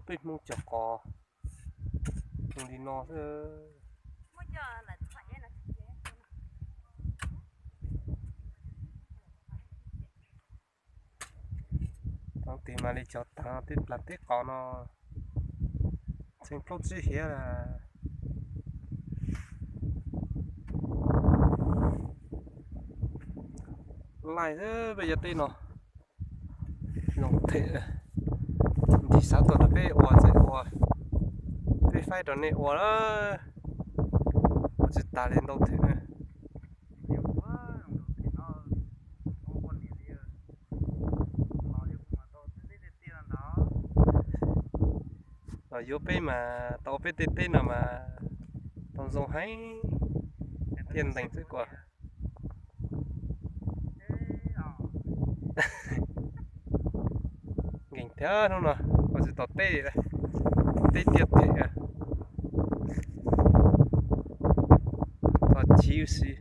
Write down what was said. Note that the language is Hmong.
Peb Hmoob cov qos zoo li no xwb. Tav tid mas li cov tav teb plas teb qos no txheej plaub tsib hiav lawm. Laij xwb peb cov teb no. Zoo them, ntsis xav tuaj rau peb ua txawm ua, peb faib rau nej ua lawm. Ua tsis tas li ntau them na. Los yuav peb mas tau peb tej teb no mas tau zoo heev, thiaj ntees xwb kuas. Nkees thiab hnub no ua tsis tau teb, teb tiaj them. Txog chiv ua si.